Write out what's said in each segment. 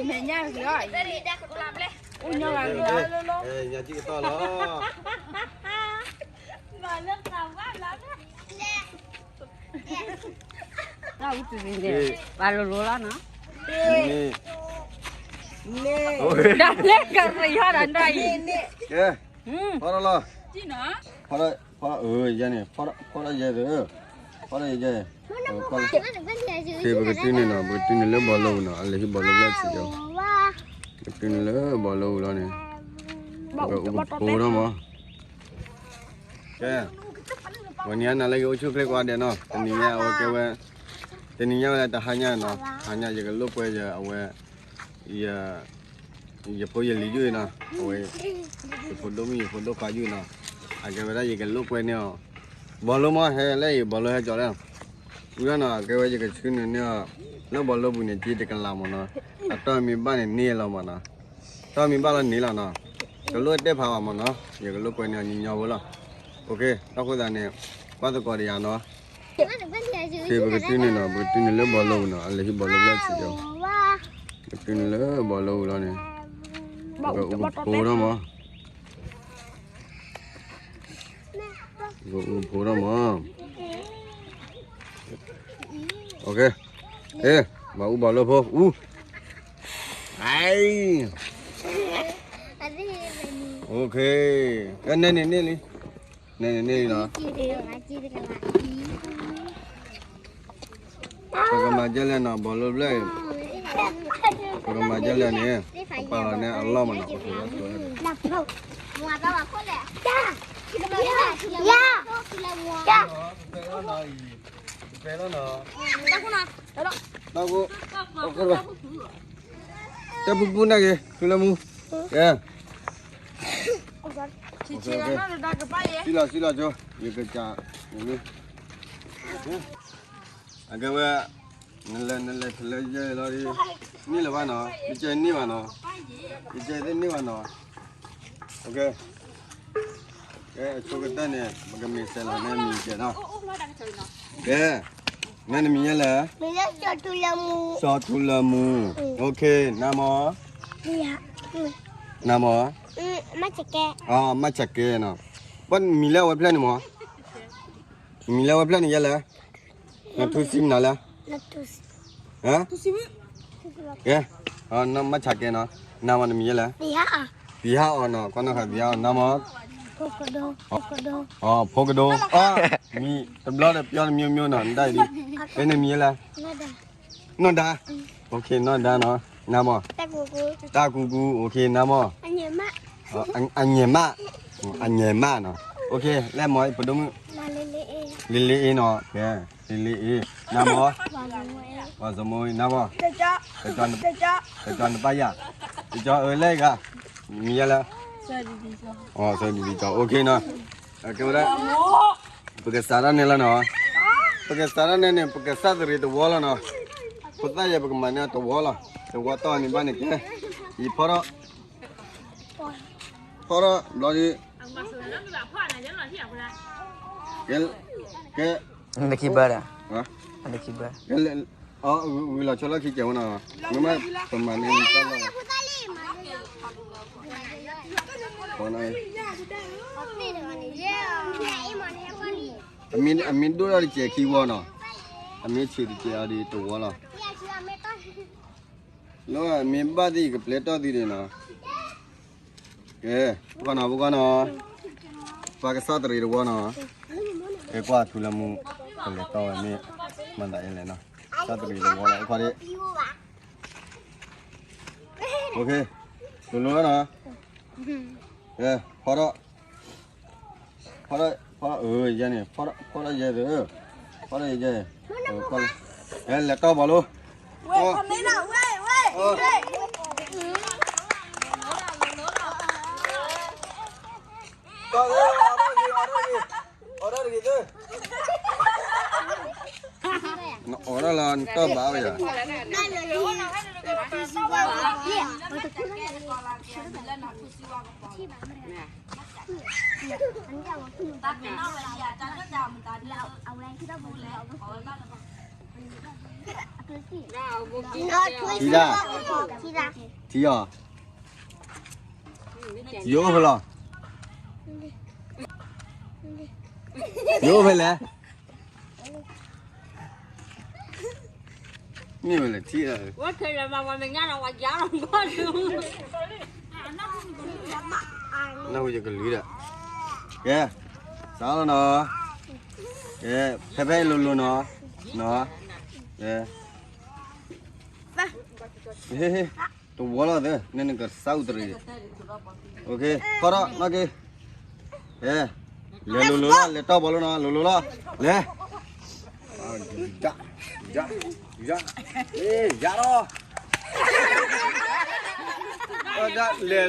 မဲာ်ညါကလီၤ, အိၣ်ညီလီၤ, ညါကကတီၢ်လီၤ. ပာ်လိၤလိၤလီၤနီၤ, တၢ်လၢကရံၣ်ဟီၣ်ဒီးတၢ်အံၤ, ဖီထီၣ်လီၤ, ဖီထီၣ်, ဖီထီၣ်ယဲန့ၣ်, ဖီထီၣ်ယဲ, ဖီထီၣ်ယဲ, ပကတုၤန့ၣ်နီၤ, ပကတုၤန့ၣ်လၢဘီလိပူၤနီၤ, အလဲၤဟံးဘီလိဖျၢၣ်စ့ၢ်ကီး, ပကတုၤန့ၣ်လၢဘီလိပူၤလီၤန့ၣ်, ပကအိၣ်ကဖိထီၣ်မး. ကဲ, ဝဲန့ၣ်နၤလၢကအိၣ်ဆူၣ်ချ့ကွၢ်ဒဲးနီၤ, တနံၤညါအဝဲကဲဝဲ, တနံၤညါဝဲလၢတဟါညါနီၤ, ဟါညါယကလိာ်ကွဲယအဝဲ, ယ, ယဖိယလံၤယုၢ်နီၤ, အဝဲ, ယဖိဒိၣ်မုၣ် ယဖိဒိၣ်ခွါယုၢ်နီၤ, အကဲဝဲဒၣ်ယကလိာ်ကွဲန့ၢ်အီၤ, ဘီလိမး ဟဲလၢအံၤ ဘီလိဟဲကၠီၤလဲၣ်, ဝံၤဒီးနီၤ အကဲဝဲယကဆှၢနုာ်န့ၢ်အီၤ, လၢဘီလိပူၤန့ၣ် က့တကလးမးနီၤ, အတီၢ်မ့ၢ်ဘၣ်န့ၣ်န့ၢ်လီၤမးနီၤ, တီၢ်မ့ၢ်ဘၣ်လီၤန့ၢ်လီၤနီၤ, တလိၣ်တဲဖးဘၣ်မးနီၤ, ယကလိာ်ကွဲန့ၢ်အီၤညီညီဖိလီၤ. တၢ်ဃိသတးန့ၣ်, ကွၢ်သကိးတယၤနီၤ, ပကတုၤန့ၣ်နီၤ, ပကတုၤန့ၣ်လၢဘီလိပူၤနီၤ, အလဲၤဟံးဘီလိဖျၢၣ်စ့ၢ်ကီး, ပကတုၤန့ၣ်လၢဘီလိပူၤလီၤန့ၣ်, ပကအိၣ်ကဖိထီၣ်မး. ပကအိၣ်ကဖိထီၣ်မး. အဲ, ဘၣ်အူဘၣ်လၢဖိအူ, အဲ, နဲန့ၣ်န့ၢ်လံ, နဲန့ၣ်န့ၢ်လံနီၤ. ပကမၤဒ်လဲၣ်နီၤ, ဘီလိဖျၢၣ်အံၤ, ပကမၤဒ်လဲၣ်န့ၣ်, ပပာ်လီၤန့ၢ်အလီၢ်မးနီၤ, တၢ်ပူၤပူၤန့ၣ်ဂ့ၤ ထူလၢမူ, ကဲ, စံလီၤစံလီၤကၠိ, ယကစၢ်, အကဲဝဲ, နလဲၤနလဲၤထလၢယဲလီၤဒီး, န့ၢ်လၢၤဘၣ်နီၤ, ယကဲန့ၢ်ဘၣ်နီၤ, ယကဲသ့ၣ်န့ၢ်ဘၣ်နီၤ, ကဲ, အဆိကတၢၢ်န့ၣ် ပကမ့ၢ်စဲးလီၤနဲမံၤကဲနီၤ, ကဲ, နဲနမံၤယဲလဲၣ်, စီၤထူလၢမူ, နမီၤ, နမီၤ, မၣ်ဆၣ်ကဲနီၤ, ပှၤမံၤလၢအဝဲဖျၢၣ်န့ၣ်မီၤ, မံၤလၢအဝဲဖျၢၣ်န့ၣ်ယဲလဲၣ်, နထူစံမနုၤလဲၣ်, ကဲ, မၣ်ဆၣ်ကဲနီၤ, နမီၤနမံၤယဲလဲၣ်, ပံၤဟါအီၤနီၤ, ကီနီၢ်ဃာ်ပံၤဟါအီၤ, နမီၤ, ဖိကဒိ, မံၤတဘျီဒီးပျီတမံၤမံၤနီၤ, နတၢ်အံၤဒ်, ကဲနမံၤယဲလဲၣ်, နီၢ်ဒါ, နီၢ်ဒါနီၤ, နမီၤ, တၢ်ကူကူ, နမီၤ, အညဲမး, အညဲမးနီၤ, လၢမီၤပဒိၣ်မုၣ်, လ့လ့အ့နီၤ, ကဲ, လ့လ့အ့, နမီၤ, ပှၤစမိၢ်, နမီၤ, ကကၠီနပၢ်ယၤ, ကကၠီအၢလဲၣ်ဂၤ, မံၤယဲလဲၣ်, စီၤဒံဒံကၠီ, ကဲနီၤ, ကဲဝဲဒၣ်, ပကစးထီၣ်န့ၣ်လီၤနီၤ, ပကစးထီၣ်န့ၣ်န့ၣ် ပကစၢ်သရံးတဝီလီၤနီၤ, ဖိသၣ်ယဲပကမၤန့ၢ်တဝီလီၤ, တဝီတီၢ်န့ၣ်ဘၣ်န့ၣ်ကဲ, ယဖီထီၣ်, ဖီထီၣ်ဘျီဒ်, ကဲ, ကဲ, နခံဘၢဒီး, နခံဘၢ, ဝံၤလီၤဆီလီၢ်ခံကဲဝဲနီၤ, မ့ၢ်မးပမၤန့ၢ်တၢ်လီၢ်, အမ့ၢ်ဒိၣ်ထီၣ်တစဲးခံဝီနီၤ, အမ့ၢ်ဆံးတစဲးအီၤဒ်တဝီလီၤ, လၢမ့ၢ်ဘၣ်သ့ၣ်ယကပျဲတီၢ်သံဒံးနီၤ, ကဲ, ပကနီၤ, ပကနီၤ, ပှၤကစၢ်သရံးတဝီနီၤ, ကဲကွၢ်ထူလၢမူ, ကလဲၤတီၢ်ဝဲမ့ၢ်, မၤသးယဲလဲၣ်နီၤ, ကစၢ်သရံးတဝီလီၤ, အခီဒ့, လိၤလိၤနီၤ, ကဲ, ဖီထီၣ် ဖီထီၣ်, ဖီထီၣ်, ယဲန့ၣ်, ဖီထီၣ်ယဲ, ဖီထီၣ်ယဲ, လဲၤတီၢ်ဘၣ်လိ, တီၢ်, နအိးထီၣ်လီၤ နတီၢ်ဘၣ်ဝဲယၤ, ထံၣ်ဒၣ်, ထံအီၤ, ယအိၣ်ဖဲလဲၣ်, ယအိၣ်ဖဲလဲၣ်, မ့ၢ်ဝဲလဲၣ်ထံအီၤ, နၢ်ဟူယကလုၢ်ဒီး, ကဲ, စးလီၤနီၤ, ကဲ, ဖဲဖဲလိၤလိၤနီၤ, နီၤ, ကဲ, ဟ့ၣ်ဟ့ၣ်, တဝီလီၤသၢ နနကစၢ်အူတရံး, ခီထီၣ်နီၣ်က့, လဲၤလိၤလိၤလီၤ လဲၤတီၢ်ဘီလိၤနီၤ လိၤလိၤလီၤ, လဲၤ, ယၤ, ယၤ, ယၤလီၤ, လဲၤ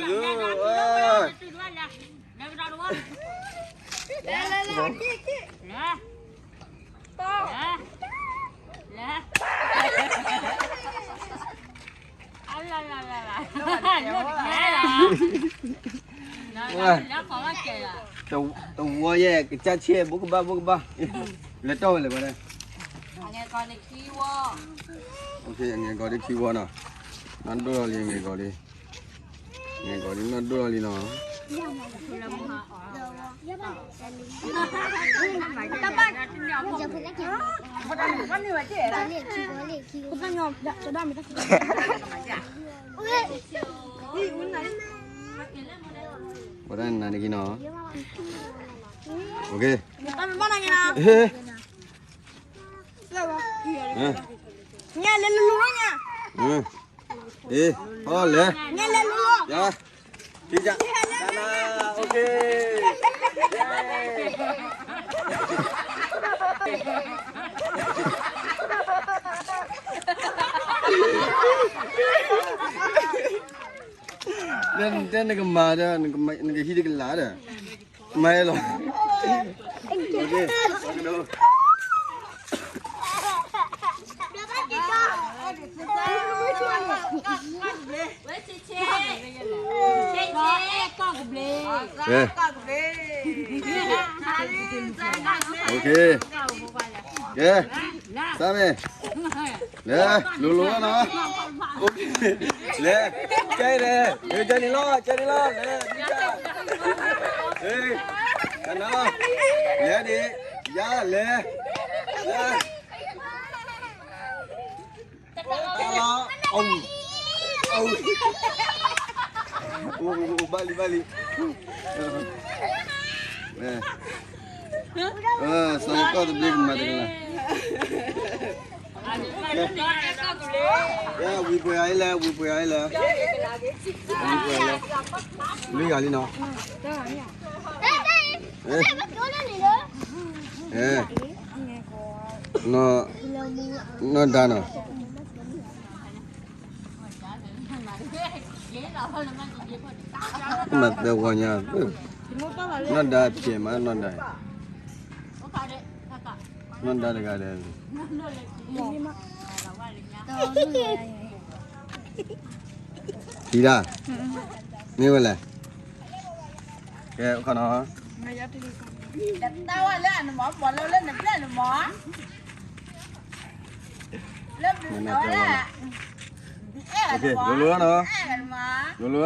သု, တဝီယဲၢ် ကစၢ်ဆ့ၣ် ဘိကဘၣ် ဘိကဘၣ်, လဲၤတီၢ်ဝဲလဲၤဝဲ, အငဲၢ်ကီးဒ်ခံဝီနီၤ, နီၢ်ဒိၣ်လီၤလံ အငဲၢ်ကီးဒ်, အငဲၢ်ကီးဒ်နီၢ်ဒိၣ်လီၤလံနီၤ, ပှၤတၢ်နၤတက့ၤနီၤ, ညါလဲၤလိၤလိၤညါ, အ့, ဟီလဲၤ, ညါလဲၤလိၤလိၤ, ယၤ, တနၤ, တဲနကမၤဒီး နကဟံးတကလးဒီး, မၤလီၤ, ကဲ, ကဲ, စၢ်မ့ၢ်, လဲၤ, လိၤလိၤလီၤနီၤ, လဲၤ, ကဲလဲၤ, ကဲန့ၣ်လီၤ ကဲန့ၣ်လီၤ, လဲၤ, ကနၤလီၤ, လဲၤဒံး, ယၤလဲၤ, လဲၤ လီၤ, အိၣ်, အိၣ်, ဘၣ်လံ ဘၣ်လံ, စီၤကီၢ်တဘျ့ကမၤတကလး, ဝံၤပှဲၤအံၤလဲၣ် ဝံၤပှဲၤအံၤလဲၣ်, ဝံၤပှဲၤလဲၣ်, လွံၢ်ဂၤလံနီၤ, နီၢ်ဒါနီၤ, မၤသၢဝီညါ, နီၢ်ဒါဖျဲးမး နီၢ်ဒါ, နီၢ်ဒါတဂၤဒီး, ထံၣ်ဒၣ်, မ့ၢ်ဝဲလဲၣ်, ကဲ, ခီနီၤ, တၢ်ဝဲလၢအနမၤ ပှၤလၢလၢနဘျဲၣ်နမၤ လၢဘျုးအဝဲဒၣ်, လိၤလိၤနီၤ, လိၤလိၤ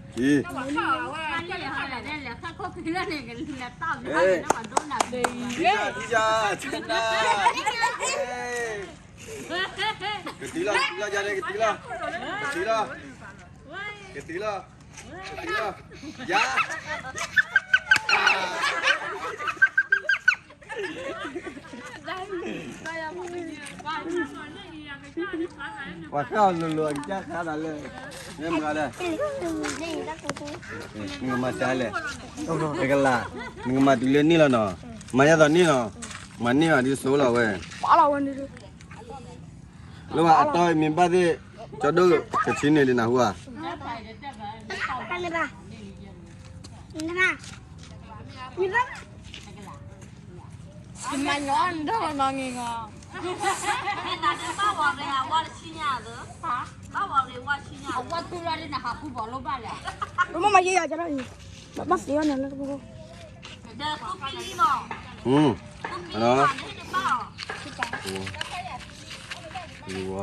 နီၤ, အံၤ, ထံၣ်ယၤ, ထံၣ်ယၤ, ကတံၤလီၤ ကတံၤလီၤ, ကတံၤလီၤ, ကတံၤလီၤ, ကတံၤလီၤ, ယၤ ပှၤဃၣ်အီၤလိၤလိၤ အကစၢ်ဃါသးလၢ, မ့ၢ်မတၤလဲၣ်, နကမၤတၢ်လဲၣ်, တကလး, နကမၤတုၤလၢန့ၣ်လီၤနီၤ, မၤယါသးန့ၣ်လီၤ, မၤန့ၢ်ဘၣ်ဒ်သိးလီၤဝဲ, လၢအတီၢ်မ့ၢ်ဘၣ်သ့ၣ်, ကၠီဒိၣ်ကဆံန့ၣ်ဒ်နၢ်ဟူဧါ ကမၤညီနဒိၣ်နီၢ်ငံၤငီၤ, ဘၣ်ဝဲရ့အဝါတဆံညါ, ဘၣ်ဝဲရ့ဝါတဆံညါ, အဝါသူလီၤဒ်နဟးဃုဘီလိဘၣ်လဲၣ်, မ့ၢ်မၤယဲယၤကဒီးအံၤ, ဘၣ်သ့အီၤန့ၣ်လၢတပူၤ, ဒီးသူဖံလံမီၢ်, သူဖံလံမီၢ်န့ၣ်တဘၣ်အီၤ, ဝါ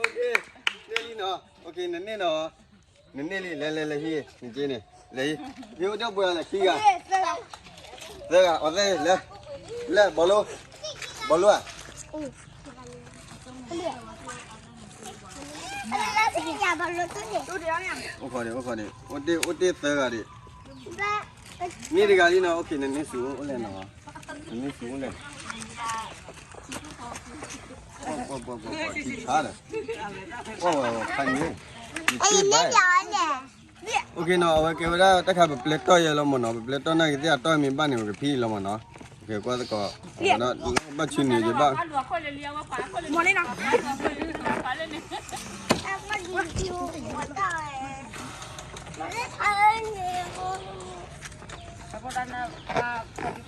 န့ၢ်လံနီၤ, နန့ၢ်နီၤ, နန့ၢ်လံ လဲၤလဲၤလဲၤဟံး နက့န့ၣ်, လဲၤဟံး, ဟံးအိၣ်ဒီးပှဲၤလဲၤခံဂၤ, သၢဂၤ, အီၤသဲလဲၤ, လဲၤ ဘီလိ, ဘီလိဧါ, အိၣ်ခိးန့ၣ် အိၣ်ခိးန့ၣ် အိၣ်တ့ၢ်အိၣ်တ့ၢ်သၢဂၤဒံး, န့ၢ်တဂၤလံနီၤ, အိၣ်ခိးန့ၣ် နန့ၢ်ဆူၣ်အိၣ်လဲၣ်နီၤ, နန့ၢ်ဆူၣ်အိၣ်လဲၣ်, ပှၤပှၤပှၤပှၤထံဆါဒီး, ပှၤဝဲဝဲခါန့ၣ်, ယထံၣ်ဘၣ် အိၣ်ခိးနီၤ, အဝဲကဲဝဲဒၣ်တၢ်ခါ ပပျဲတီၢ်ယဲလီၤမ့ၢ်နီၤ, ပပျဲတီၢ်နာ်က့ၤသ့ၣ်အတီၢ်မ့ၢ်ဘၣ်န့ၣ် ပကဖံးလီၤမ့ၢ်နီၤ, ကဲကွၢ်သကိး, ဒီးဘၣ်ဆူန့ၣ်ယဘၣ် န့ၢ်တဂၤလံနီၤ, ပျဲပျဲဆံးပျဲ, နီၢ်တဖျဲၣ်ဒီး,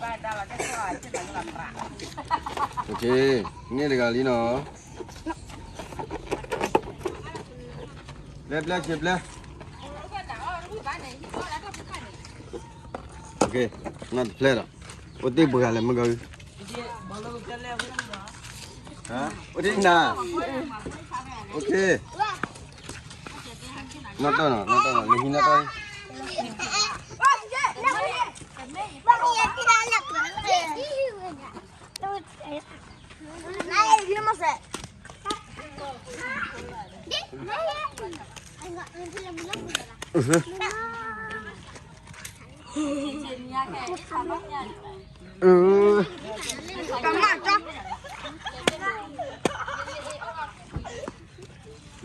အိၣ်တ့ၢ်ပှဲၤဂၤလဲၣ်မ့ၢ်ဂ့ၤ, အိၣ်တ့ၢ်နၤ, နီၢ်တီၢ်နီၤ နီၢ်တီၢ်နီၤ နဟံးနီၢ်တီၢ်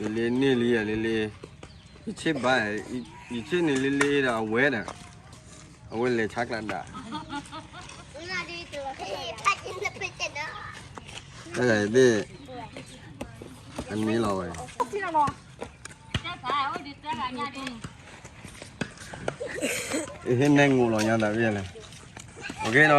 လံလံန့ၢ်လံယၤလံလံ, ယဆ့ၣ်ဘၣ်, ယဆ့ၣ်န့ၣ်လံလံဒီးအဝဲဒီး, အဝဲလဲၤဆါကျးဒၣ်, တၢ်သ့ၣ်, အန့ၣ်လီၤဝဲ, ဟ့ၣ်နဲၣ်ငိးလီၤညါသးဝံၣ်လဲၣ်, အိၣ်ခိးနီၤ,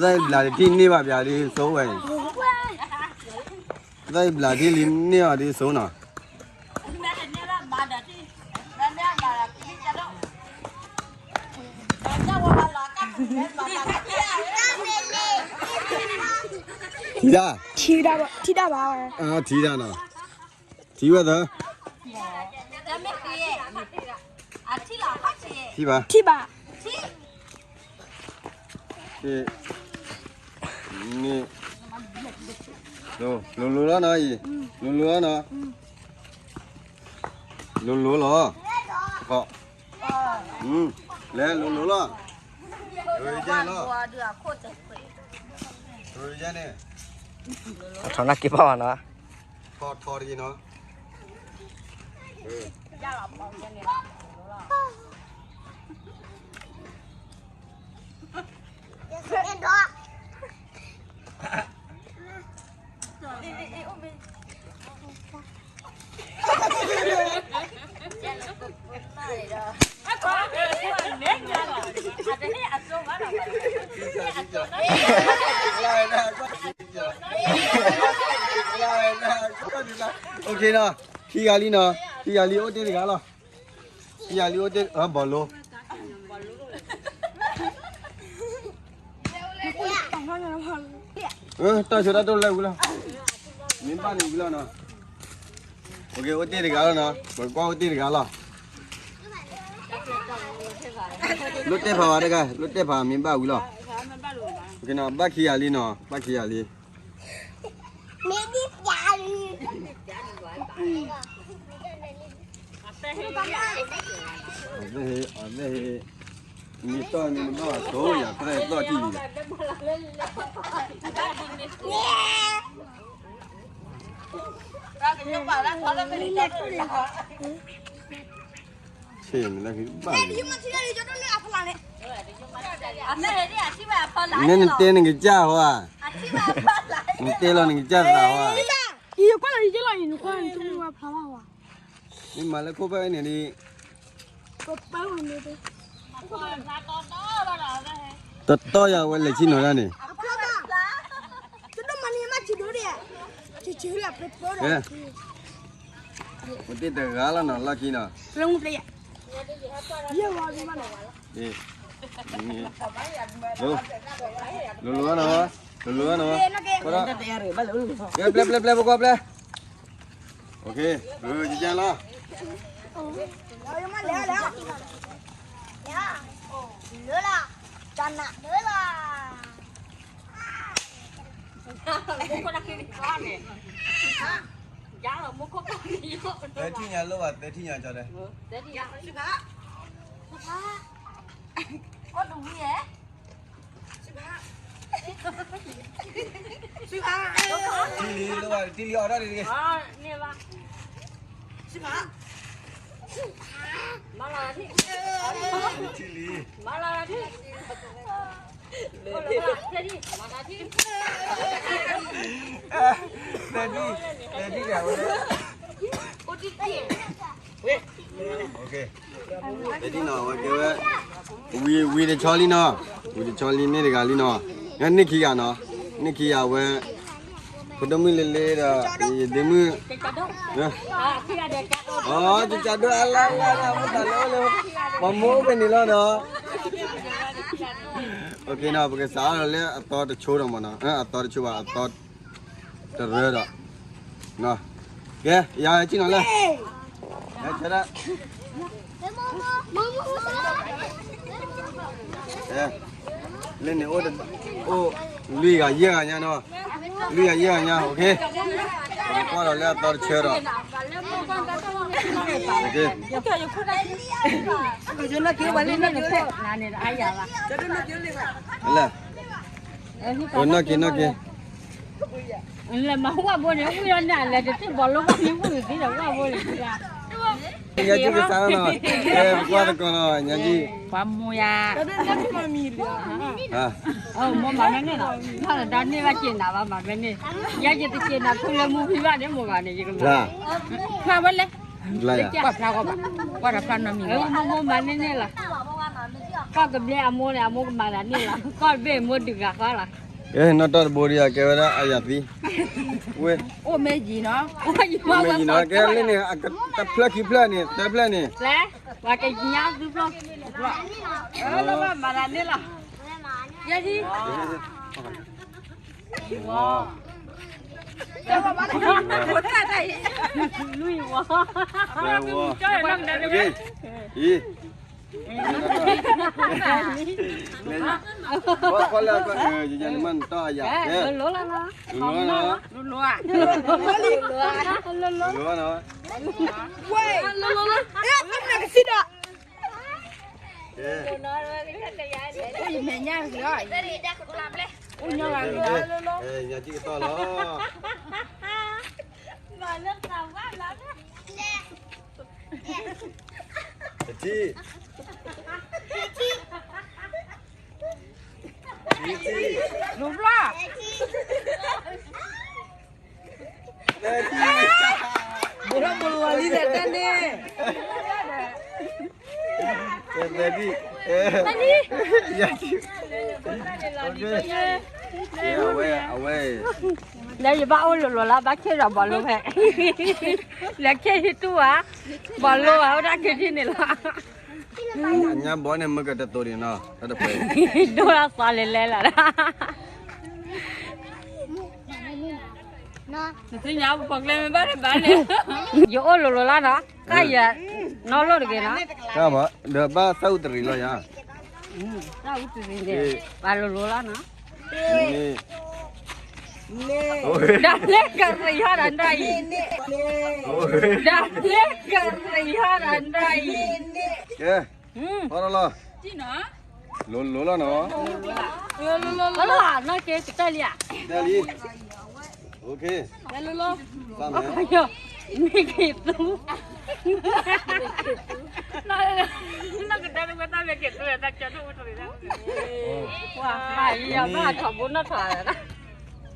လၢန့ၣ် တၢ်အံၤဘျးတထံၣ်န့ၢ်ဘၣ်ပျးဒ်စိဝဲအံၤ, တၢ်အံၤဘျးထံၣ်လံန့ၢ်အီၤဒ်စိနီၤ. ထံၣ်တၢ်, ထံၣ်တၢ်ဘၣ်, ထံၣ်တၢ်နီၤ, ထံၣ်ဝဲသၢ, ထံၣ်ဘၣ်, ထံၣ်ဘၣ်, န့ၣ်, လိၤလိၤလီၤနီၤအံၤ, လိၤလိၤလီၤနီၤ, လိၤလိၤလီၤ, လဲၤလိၤလိၤလီၤ, ရၤန့ၣ်, ထီၣ်နၢ်က့ၤပၢ်ဘၣ်နီၤ, ထီၣ်ထီၣ်တက့ၤနီၤ. OKနီၤ, ခံဂၤလံနီၤ, ခံဂၤလံအိၣ်တ့ၢ်တဂၤလီၤ, ခံဂၤလံအိၣ်တ့ၢ်, ဘီလိ, တၢ်ဆိတၢ်တိၢ်လၢဝံၤလီၤ, မ့ၢ်ဘၣ်န့ၣ်ဝံၤလီၤနီၤ. OK အိၣ်တ့ၢ်တဂၤလီၤနီၤ, ပကွၢ်အိၣ်တ့ၢ်တဂၤလီၤ. လိၣ်တဲဖးဝဲတဂၤ, လိၣ်တဲဖးမ့ၢ်ဘၣ်ဝံၤလီၤ. ဘၣ်ခံဂၤလံနီၤ, ဘၣ်ခံဂၤလံ. မ့ၢ်ဒ်ပျးလံ, အသ့ၣ်ဟ့, အသ့ၣ်ဟ့, မ့ၢ်တီၢ်မ့ၢ်ဘၣ်သိးယၤသရၣ်သီၣ်ထံၣ်လံ. ဆ့ၣ်မ့ၢ်လၢခံဘၣ်လံ, နတဲနကစၢ်ဟီဧါ, ယကွၢ်လီၤယကလီၤအံၤ နကွၢ်နထူၣ်မ့ၢ်ဝဲဖျါဘၣ်ဟီဧါ, မ့ၢ်မၤလၢခိၣ်ဖဲန့ၣ်ဒီး တတီၢ်ယၤဝဲလဲၤဆံနီၤဒၣ်န့ၣ်, ကဲ, ပတ့ၢ်တဂၤလီၤနီၤ လီၢ်ခံနီၤ, လိၤလိၤနီၤ, လိၤလိၤနီၤ, ပျဲပျဲပျဲပျဲ ပကွၢ်ပျဲ, OK, ယကလီၤ လၢလီၤ, တနးလၢလီၤ, သၢထံၣ်ညါလိၣ်ဘၣ် သၢထံၣ်ညါကီးဒဲး, အိၣ်တဝံၤဧဲ, ထံၣ်လံ လိၣ်ဘၣ် ထံၣ်လံ အီၣ်ဒၣ်တဂ့ၤ, ထံၣ်လံ, သၢထံၣ်, သၢထံၣ်ဒၣ်ဝဲ, သၢထံၣ်နီၤ ဝဲကဲဝဲ, ဝံၤ ဝံၤတဆီလံနီၤ, ဝံၤတဆီလံန့ၣ်တဂၤလံနီၤ, န့ၢ်ခံဂၤနီၤ, န့ၢ်ခံဂၤဝဲ, ဖိဒိၣ်မုၣ်လ့လ့ဒီး ယဒ့မုၣ်, အီ ကကးဒိၣ်အလါလါလါ မ့ၢ်တၢ်လၢအိၣ်လၢ, ပှၤမိၢ်အိၣ်ဖဲန့ၣ်လီၤနီၤ, OKနီၤ ပကစးအီၤလၢအသီတဆိဒီးမ့ၢ်နီၤ, အသီတဆိဘၣ် အသီ တရၢဒီး, ကဲ ယၤဆ့ၣ်နီၤလၢ, လၢန့ၣ်အိၣ်, အိၣ် လွံၢ်ဂၤယဲၢ်ဂၤညါနီၤ, လွံၢ်ဂၤယဲၢ်ဂၤညါ, အိၣ်ခ့, ကွၢ်ဒီးလၢအသီတဆၢဒီး, အိၣ်ခ့, လဲၣ်, အိၣ်နီၢ်က့ၤနီၢ်က့ၤ လဲၤမၤဝၣ်ဘိန့ၣ် ဝံၣ်လီၤန့ၣ် လဲၤတထံၣ်ဘီလိဘၣ်န့ၣ် ဝံၣ်လီၤန့ၣ် လဲၤတထံၣ်ဘီလိဘၣ်န့ၣ် ဝံၣ်လီၤသံဒီးဝၣ်ဘိန့ၣ်, ညါက့ၤကစၢ်နီၤ, ပကွၢ်သကိးနီၤ ညါက့ၤ, ပှၤမူယၤ, မိၢ်မၤမ့ၢ်န့ၣ်လီၤ, ဒီးန့ၢ်ဘၣ်က့ၤနၤဘၣ်မၤမ့ၢ်န့ၣ်, ယဲယတက့ၤနၤဖုလၢမူဖံဘၣ်န့ၣ် မိၢ်ဂၤန့ၣ် ယကမၤ, ဖျါဝဲလဲၣ်, ကွၢ်ဖျါဂီၢ်ဘၣ်, ကွၢ်ဒီးဖျါနီတမံၤဘၣ်, မိၢ်မၤန့ၢ်န့ၣ်လီၤ, ကီၢ်ကဘျဲအမိၢ်န့ၣ် အမိၢ်ကမၤသးန့ၣ်လီၤ, ကီၢ်တဘ့ၣ်အမိၢ်ဒုးဂၤဃီလီၤ. အဲ နီၢ်တီၢ်တဘိဒံး အကဲဝဲဒၣ်အယၤသံ, ဝဲ, အိၣ်မ့ၢ်ယံၤနီၤ, အိၣ်မ့ၢ်ယံၤနီၤ, ကဲလၢန့ၣ် တဖျၢၣ်ခံဖျၢၣ်န့ၣ် သၢဖျၢၣ်န့ၣ်, ပှၤကညါသုဖျၢၣ်, မၤသးန့ၣ်လီၤ, ယဲဒံ, လွံၢ်ဝီ, လွံၢ်ဝီ, အံၤ ဘီဖီလၢအကီၢ်, ယယၤန့ၣ်မ့ၢ်နတီၢ်အယၤ, လိၤလိၤလီၤ, လိၤလိၤနီၤ, လိၤလိၤ, လိၤလိၤနီၤ, ဝဲ, လိၤလိၤလီၤ, ကစံဒီး, ယမဲာ်ညါလီၤ, အိၣ်ညီလီၤ, ညါက့ၤကတီၢ်လီၤ. တထံၣ်, တထံၣ်, လူၤဖျါ, တထံၣ်, ဘိထီၣ်ဘိလီၤလံဒီးတၢ်န့ၣ်, တထံၣ်, ယၤထံၣ်, အဝဲ, အဝဲ လၢယဘၣ်အိၣ်လိၤလိၤလၢဘၣ်ခ့ၣ်ဒီးဘီလိဖဲ, လဲၤခ့ၣ်ဟံးတူၢ်ဧါ, ဘီလိဧါ အိၣ်ဒၣ်ခ့ၣ်ထံၣ်န့ၣ်လီၤ, အညါဘီန့ၣ်မ့ၢ်ကတသိးန့ၣ်နီၤ, တၢ်တပှဲၤ, ဒိၣ်ဒၣ်သးလဲၤလဲၤလီၤ, နသ့ၣ်ညါပှၤကျဲမ့ၢ်ဘၣ်တဘၣ်န့ၣ်, ယအိၣ်လိၤလိၤလီၤနီၤ, တၢ်ယၤ, နီၢ်လိၣ်တဂ့ၤနီၤ, ဒီးဘၣ်သၣ်အူတရံးလီၤယၤ, သၣ်အူတရံးန့ၣ်, ပှၤလိၤလိၤလီၤနီၤ ဒၣ်လဲကရံၣ်ဟီၣ်ဒီးဒၣ်အံၤ, ဒၣ်လဲကရံၣ်ဟီၣ်ဒီးဒၣ်အံၤ, ဟီၣ်လီၤလီၤ, လိၤလိၤလီၤနီၤ, နီၢ်က့ၤကတၢၢ်လံဧါ, တၢၢ်လံ, မ့ၢ်က့ၤသူ, နီၢ်ကတၢၢ်တဝဲတၢ်မ့ၢ်က့ၤ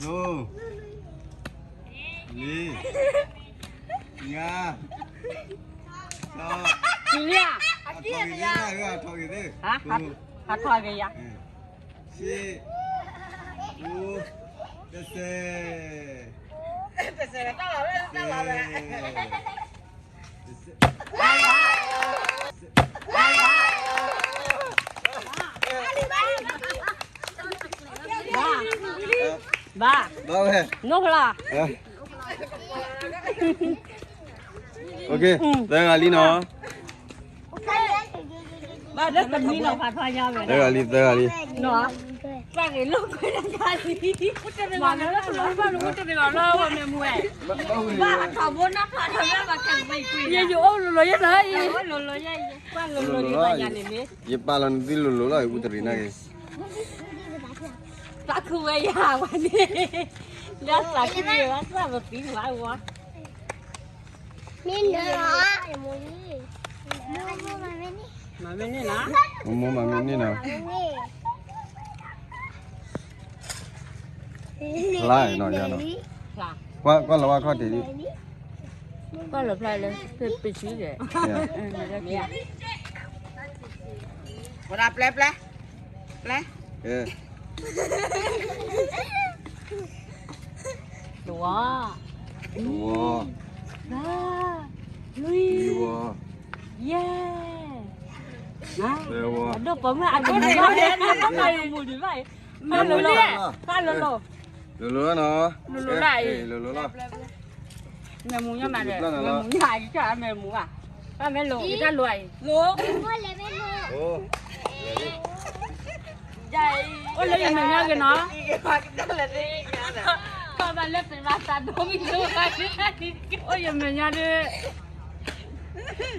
သူ, ပှၤဘၣ်ယၤဘၣ် ထီဘိနီၢ်ထီ, လံ, ညါ, ထီ, ထီက့ၤသ့, ဟးထီက့ၤယၤ, ဆံ, ဃိ, တစဲး, တစဲး, ဘၣ်, ဘၣ်ဝဲ, နိဖျါ, သၢဂၤလံနီၤ, သၢဂၤလံ, သၢဂၤလံ, ယအိၣ်လိၤလိၤယဲၢ်နီၤ, ယပာ်လီၤနသုလိၤလိၤလီၤ အူတရံးနာ်က့ၤ, သးခုဝဲယၤဝဲန့ၣ်, လၢသးခုဝဲသးပသံဝဲဝဲ, မ့ၢ်န့ၣ်, မၤမ့ၢ်န့ၣ်နီၤ, မ့ၢ်မၤမ့ၢ်န့ၣ်နီၤ, ဖျါနီၤ, ကွၢ်လီၤဝဲခီၣ်ထံးလံ, ကွၢ်လီၤဖျါလၢ ပစံးဒီး, ဝဲဒၣ်ပျဲပျဲ, ပျဲ, တဝီ, တဝီ, လွံၢ်, လွံၢ်ဝီ, ယဲၢ်, သၢဝီ, အဒိၣ်ပိာ်မုၣ်အဒိၣ်မုၣ်, မုၣ်ဒံးဘၣ်, မုၣ်လီၤ, လိၤလိၤ, လိၤလိၤနီၤ, လိၤလိၤလီၤ, လိၤလိၤလီၤ, မဲာ်မူညါမးဒီး, မဲာ်မူညါအံၤ, မဲာ်မူဘၣ်, ဘၣ်မ့ၢ်လိၤ, တၢ်လိၤအံၤ, လိၤ, ယၤအံၤ အိၣ်လၢယမဲာ်ညါဂ့ၤနီၤ, ကဘၣ်လၢသရၣ်သးဒိမံၤဒိ, အိၣ်ယမဲာ်ညါဒီး,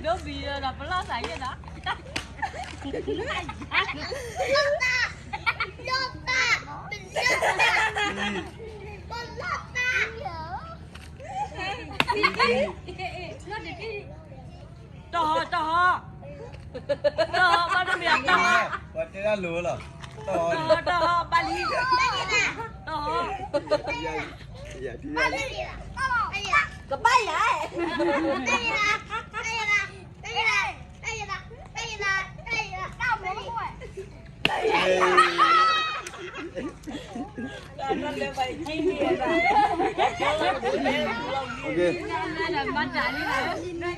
ဒိမံၤဒီးပလီၢ်သးယဲၢ်နီၤ, တီၢ်ဟီၣ် တီၢ်ဟီၣ်, တီၢ်ဟီၣ် ဘၣ်တမ့ၢ် တီၢ်ဟီၣ်, ပှၤတဲဒၣ်လိၤလီၤ, တီၢ်ဟီၣ် တီၢ်ဟီၣ် ဘၣ်လံ, တီၢ်ဟီၣ်,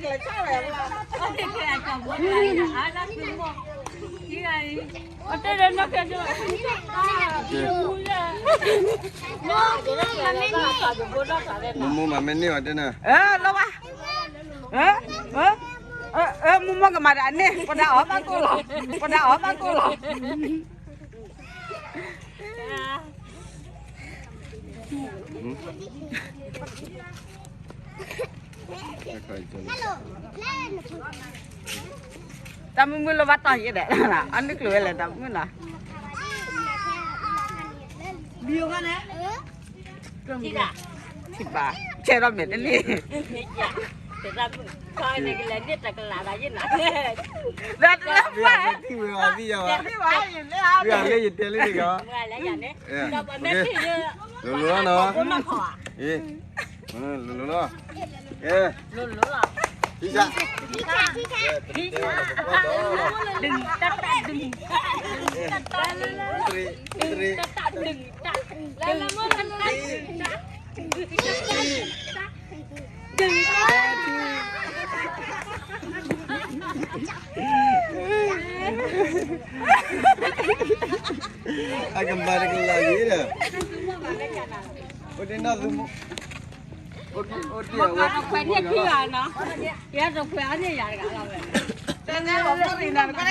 ကဘၣ်ယၤ, မိၢ်မိၢ်မၤမ့ၢ်န့ၢ်ဝဲတဲနၤ, လီၤဘၣ်, မိၢ်မိၢ်ကမၤဒၣ်န့ၣ် ပှၤဒၣ်အီၤဘၣ်ကိၢ်လီၤ, ပှၤဒၣ်အီၤဘၣ်ကိၢ်လီၤ. တၢ်မုၢ်မုၢ်လၢဘၣ်တီၢ်ယဲဒၣ်, အနုၢ်ကျိၤဝဲလဲၣ် တၢ်မုၢ်နီၤ, ထံၣ်ဘၣ်, ဆဲးထီၣ်မဲာ်တန့ၢ်, ဒီးတလၢပှဲၤ, ထံၣ်ဝဲအီၤသံယၤဘၣ်, ထံၣ်ဘၣ်, ယတဲလၢန့ၣ်ကီး, လိၤလိၤလီၤနီၤ, လိၤလိၤလီၤ, ကဲ, လိၤလိၤလီၤ, ထံၣ်စၢ်, ထံၣ်စၢ်, ထံၣ်စၢ်, ဒုး, တၢ်တၢ်ဒုး, တၢ်တၢ်ဒုး, တၢ်, လၢလၢမ့ၢ်လၢတၢ်ဒုး, တၢ်, ဒုး, အကမၤတကလးလံဒီး, အိၣ်ဒ့နီၢ်သု, အိၣ်ဒ့အဝဲခွဲးန့ၢ်ခံဂၤနီၤ, ယဲတခွဲးအန့ၢ်ယၤတဂၤလီၤဝဲ, တၢ်နဲၣ်အီၤဖိရံနၤ, တၢ်နဲၣ်ခံဂၤနီ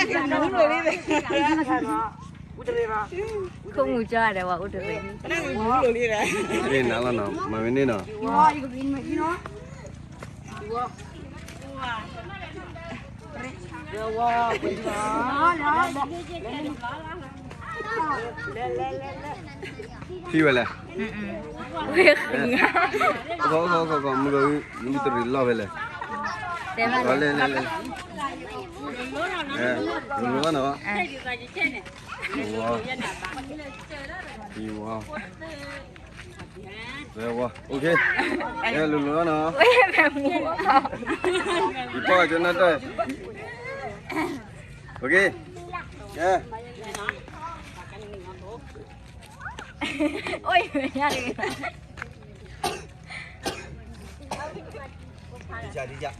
ၤ, ခိၣ်မူၤကၠီဒီးဝဲအိၣ်တရံး, နၤလီၤနီၤ, မၤဝဲန့ၣ်နီၤ, ထံၣ်ဝဲလဲၣ်, မုၢ်တရံးလီၢ်ဖဲလဲၣ်, လဲၤလဲၤလဲၤ, လိၤလိၤနီၤ, ဝဲဝဲ, လိၤလိၤနီၤ, ယပီၢ်ကနၣ်တၢ်, OK, အိၣ်ယၤတဂ့ၤ,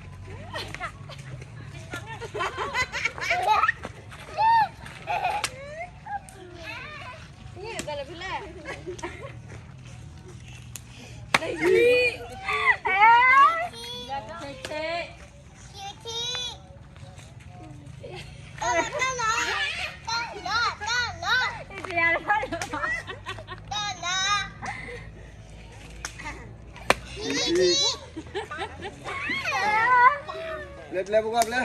ပျဲပျဲပကွၢ်ပျဲ,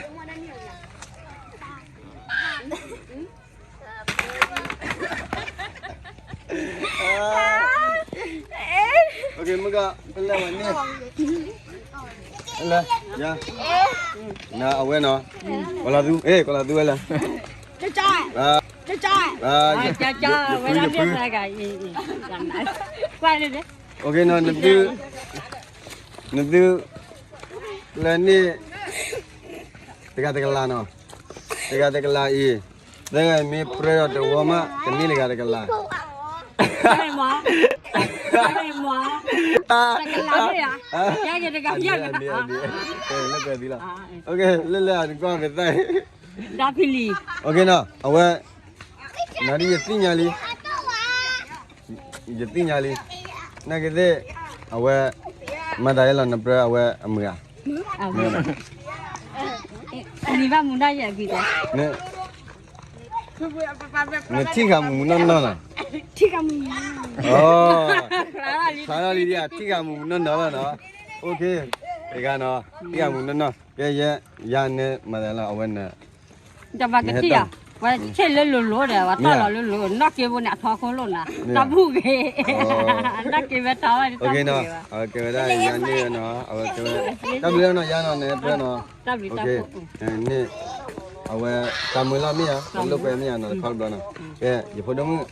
OK, မုၢ်ကီၢ် ပလဲၤဝဲန့ၣ်, လဲၤ, ယၤ, နအဝဲနီၤ, ကီၤလၤသူ, အဲ ကီၤလၤသူဝဲလဲၣ်, ကၠီ, ကၠီ, ယဖု, ယဖု, OK နီၤ, နသု, နသု, လဲၤန့ၣ်, တဂၤတကလးနီၤ, တဂၤတကလးအံၤ, သၢဂၤမ့ၢ်ပြၢဒီးတဝီမး ကန့ၢ်တဂၤတကလး, တကလး, တကလး, လၢလၢ နကွၢ်ကသး, ဒီဖံလံ, OK နီၤ, အဝဲ, နၤဒ်ယသ့ၣ်ညါလံ, ယသ့ၣ်ညါလံ, နာ်က့သ့ၣ်, အဝဲ, မၤတၢ်အလီၤနပြၢအဝဲအမုၢ်ဧါ, မုၢ်, နထံၣ်ဃာ်မုၢ်မုၢ်နီၢ်နီၢ်နီၤ, ထံၣ်ဃာ်မုာ်, ဖျါထီၣ်လံဒံးဧါ, ထံၣ်ဃာ်မုာ်နီၢ်နီၢ်လီၤနီၤ, တဂၤနီၤ, ထံၣ်ဃာ်မုာ်နီၢ်နီၢ်, ကဲ ယဲ ယၤန့ၣ်မၤသးလီၤ အဝဲန့ၣ် တဘၣ်ကထံၣ်ဧါ, ဝဲဆ့ၣ်လၢလိၤလိၤဒီး ပှၤတီၢ်လီၤလၢလိၤ, နီၢ်က့ဖိန့ၣ် အထီခိၣ်လိၣ်နၤ, တၢ်ဘူၣ်ဂ့ၤ, နီၢ်က့ဝဲထီဝဲန့ၣ် တၢ်ဘူၣ်ဂ့ၤဘၣ်, အဝဲကဲဝဲဒၣ်ယၤန့ၣ်နီၤ, အဝဲကဲဝဲ, တၢ်ဘျုးလီၤနီၤ ယၤနီၤ နပၢၢ်နီၤ, တၢ်ဘျုးတၢ်ဖှိၣ်, န့ၣ်, အဝဲ တၢ်မုာ်လီၤမ့ၢ်ဧါ, ပလိာ်ကွဲမ့ၢ်ဧါနီၤ တခီတဘျီနီၤ, ကဲ ယဖိဒိၣ်မုၣ်,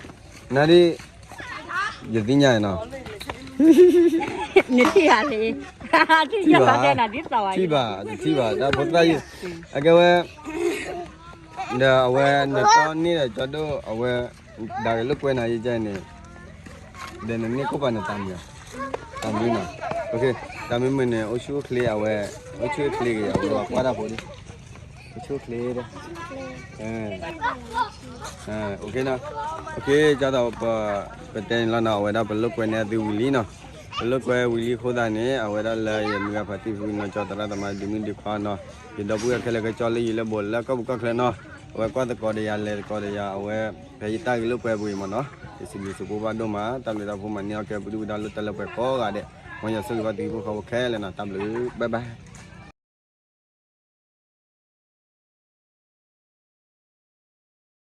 နၤဒ် ယသ့ၣ်ညါနီၤ, နထံၣ်ဧါလံ, ထံၣ်ဘၣ်, ထံၣ်ဘၣ်, တထံၣ်ဘၣ် တၢ်ဖိသၣ်ယုၢ်, အကဲဝဲ ဒီးအဝဲနတီၢ်န့ၢ်ဒီးကၠီဒိၣ် အဝဲ ဒၣ်ကလိာ်ကွဲနၤယကဲန့ၣ်, ဒီးနန့ၢ်ခိၣ်ပာ်နတၢ်မုာ်, တၢ်မုာ်နီၤ, တၢ်မုာ်မုာ်န့ၣ် အိၣ်ဆူၣ်အိၣ်ချ့အဝဲ, အိၣ်ဆူၣ်အိၣ်ချ့ဂ့ၤ အဝဲကွၢ်တၢ်ဖိဒံး, အိၣ်ဆူၣ်အိၣ်ချ့ဒီး ကၢ်သိးပတဲန့ၣ်လီၤနီၤ, အဝဲဒၣ်ပလိာ်ကွဲန့ၢ်သုဝံၤလံနီၤ, ပလိာ်ကွဲဝံၤလံအဃိသတးန့ၣ် အဝဲဒၣ်လၢယမုၢ်ဂၤဖါတံၢ်ဖုနီၤ ကၠီသရၣ်သမါဒုးမုၢ်ဒုးခွါနီၤ, ယဒီပုၢ်ဝဲၢ်ခဲလၢာ်ခဲဆ့လၢယံၤလၢဘူးလၢကီၢ်ပူၤကီၢ်ချၢနီၤ, အဝဲကွၢ်သကိးဒီးယၤ လဲၤသကိးဒီးယၤ အဝဲ ဖဲယတၢ်ဂ့ၢ်လိာ်ကွဲပူၤအံၤမ့ၢ်နီၤ, ယစံးဘျုးစံးဖှိၣ်ဘၣ်ဒိၣ်မး တၢ်ဘျုးတၢ်ဖှိၣ်မၤန့ၢ်အီၣ်ကဲပဒုၣ်ပဒါလၢတၢ်လၢပှဲၤကိးဂၤဒဲး, မ်ယွၤဆိၣ်ဂ့ၤဘၣ်သုဟံၣ်ဖိဃီဖိခဲလၢာ်နီၤ, တၢ်ဘျုး bye bye.